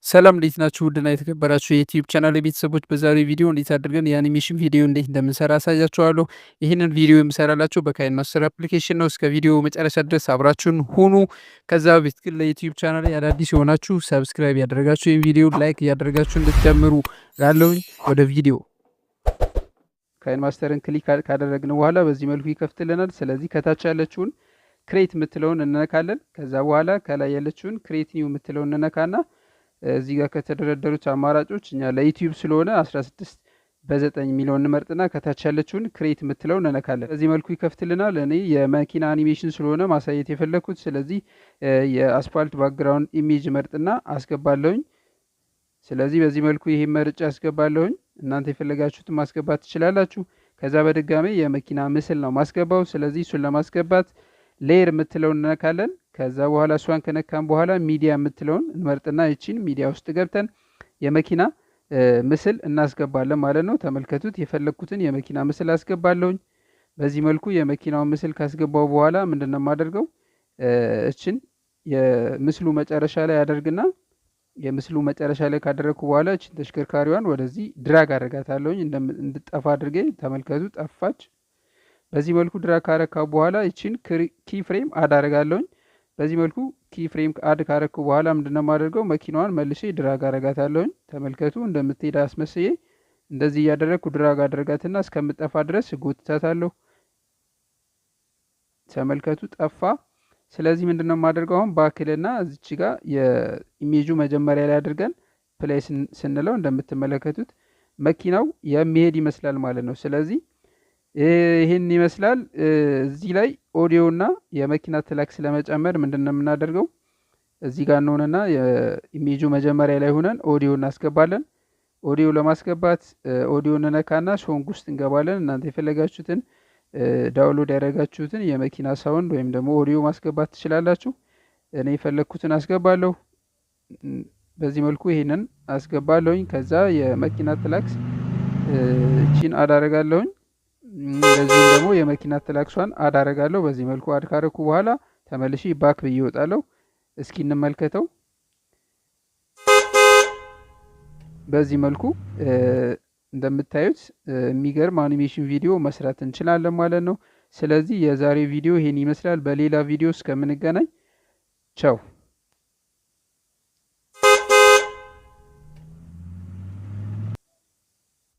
ሰላም እንዴት ናችሁ? ውድና የተከበራችሁ የ YouTube channel ቤተሰቦች፣ በዛሬው ቪዲዮ እንዴት አድርገን የአኒሜሽን ቪዲዮ እንዴት እንደምንሰራ አሳያችኋለሁ። ይህንን ቪዲዮ የምሰራላችሁ በ KineMaster application ነው። እስከ ቪዲዮ መጨረሻ ድረስ አብራችሁን ሁኑ። ከዛ በፊት ግን ለ YouTube channel አዳዲስ የሆናችሁ subscribe እያደረጋችሁ፣ ይህን ቪዲዮ like እያደረጋችሁ እንድትጀምሩ እላለሁኝ። ወደ ቪዲዮ። KineMaster ን click ካደረግን በኋላ በዚህ መልኩ ይከፍትልናል። ስለዚህ ከታች ያለችውን create የምትለውን እንነካለን። ከዛ በኋላ ከላይ ያለችውን create new የምትለውን እንነካና እዚህ ጋር ከተደረደሩት አማራጮች እኛ ለ YouTube ስለሆነ 16:9 የሚለውን እንመርጥና ከታች ያለችውን create የምትለውን እንነካለን። በዚህ መልኩ ይከፍትልናል። እኔ የመኪና አኒሜሽን ስለሆነ ማሳየት የፈለግኩት፣ ስለዚህ የአስፋልት background image መርጥና አስገባለሁኝ። ስለዚህ በዚህ መልኩ ይሄን መርጬ አስገባለሁኝ። እናንተ የፈለጋችሁትን ማስገባት ትችላላችሁ። ከዛ በድጋሜ የመኪና ምስል ነው ማስገባው። ስለዚህ እሱን ለማስገባት layer የምትለውን እንነካለን። ከዛ በኋላ እሷን ከነካን በኋላ ሚዲያ የምትለውን እንመርጥና ይቺን ሚዲያ ውስጥ ገብተን የመኪና ምስል እናስገባለን ማለት ነው። ተመልከቱት፣ የፈለግኩትን የመኪና ምስል አስገባለሁኝ። በዚህ መልኩ የመኪናውን ምስል ካስገባው በኋላ ምንድን ነው የማደርገው? እችን የምስሉ መጨረሻ ላይ አደርግና የምስሉ መጨረሻ ላይ ካደረግኩ በኋላ እችን ተሽከርካሪዋን ወደዚህ drag አደርጋታለሁኝ እንድጠፋ አድርጌ። ተመልከቱ፣ ጠፋች። በዚህ መልኩ drag ካረካ በኋላ ይችን key frame add አደርጋለሁኝ። በዚህ መልኩ key frame add ካረኩ በኋላ ምንድነው የማደርገው? መኪናዋን መልሼ drag አረጋታለሁኝ። ተመልከቱ፣ እንደምትሄድ አስመስዬ እንደዚህ እያደረግኩ drag አደርጋትና እስከምጠፋ ድረስ ጎትታታለሁ። ተመልከቱ፣ ጠፋ። ስለዚህ ምንድነው የማደርገው? አሁን back ልና እዚች ጋር የ image ኡ መጀመሪያ ላይ አድርገን play ስንለው እንደምትመለከቱት መኪናው የሚሄድ ይመስላል ማለት ነው። ስለዚህ ይህን ይመስላል። እዚህ ላይ ኦዲዮ እና የመኪና ትላክስ ለመጨመር ምንድን ነው የምናደርገው? እዚህ ጋር እንሆንና የ image ኡ መጀመሪያ ላይ ሆነን ኦዲዮ እናስገባለን። ኦዲዮ ለማስገባት ኦዲዮ እንነካና song ውስጥ እንገባለን። እናንተ የፈለጋችሁትን download ያደረጋችሁትን የመኪና sound ወይም ደግሞ ኦዲዮ ማስገባት ትችላላችሁ። እኔ የፈለግኩትን አስገባለሁ። በዚህ መልኩ ይሄንን አስገባለሁኝ። ከዛ የመኪና ትላክስ እቺን add አደርጋለሁኝ። እንደዚሁም ደግሞ የመኪና ትላክሷን add አደርጋለሁ። በዚህ መልኩ add ካረኩ በኋላ ተመልሼ back ብዬ እወጣለሁ። እስኪ እንመልከተው። በዚህ መልኩ እንደምታዩት የሚገርም አኒሜሽን ቪዲዮ መስራት እንችላለን ማለት ነው። ስለዚህ የዛሬ ቪዲዮ ይሄን ይመስላል። በሌላ ቪዲዮ እስከምንገናኝ ቻው።